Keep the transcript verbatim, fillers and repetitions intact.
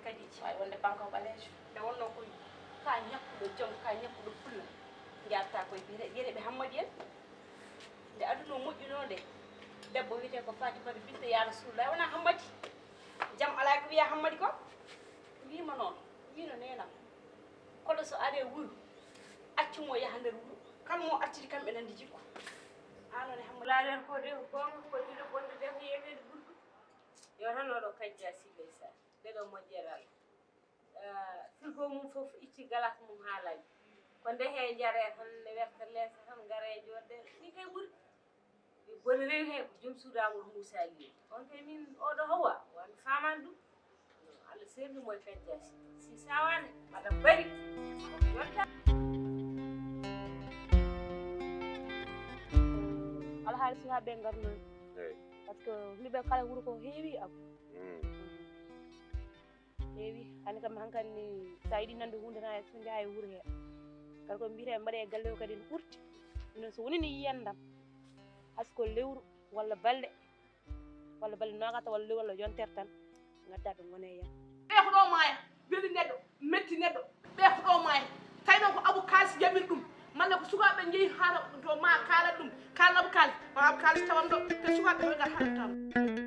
Kadi ci wawi wonde banko ɓaleejo. Nde wonno ko ka ñakkuɗo jom, ka ñakkuɗo fulla. Njatta koye biyete, biyete ɓe Hammadi en. Nde aduna o moƴƴuno nde, debbo wiyete ko Fatimata binte ya Rasulullah, wona Hammadi. Jam ala ko wiya Hammadi ko. Wima noon, wino nenam. Koɗo so are wuro, accu mo yaha nder wuro. Kala mo acciti kam ɓe nandi jikku. An one Hammadi. Laaɗen ko de ko goonga, ko ɗiɗo bonde de ko yemeede ɓurɗo. Yo tan oɗo kajja si ndeysaan. Nde ɗo moƴƴere Allah. Eh, firgo mum fof itti galas mum haa laaɓi. Ko nde he njare tan, ne werta leese tan, ngare jooɗde. Ni kay ɓuri. Mi boni rewi he ko joom suudu Amadou Moussa Ly. On kay min oɗo hawa, wa mi faamaani ɗum. Allah seerni mo e kajja si. Si sawaani, mbaɗa bari. Yonta. Alhaali sukaaɓe ngarno. Eey. Par ce que yimɓe kala wuro ko heewi abu. Mm. Heewi, hannde kam, hankadi ni, so a yiɗi nande huunde tan, a so njaha e wuro he. Kala ko mbiyete mbaɗe e galle o kadi ne ɓurti. Minen so woni ne yiyandam, hay so ko lewru walla balɗe, walla balɗe noogaas walla lewru walla yontere tan, ngadda ɓe ngona e yam. Ɓe ko ɗo maaya, weli neɗɗo, metti neɗɗo, ɓe ko ɗo maaya. Tawi noon ko abu kaalis jaɓiri ɗum, malla ko sukaaɓe njehi haa to ma kaalat ɗum, kaalat abu kaalis, ma abu kaalis tawan ɗo, te sukaaɓe ɓe ngat haa tawa.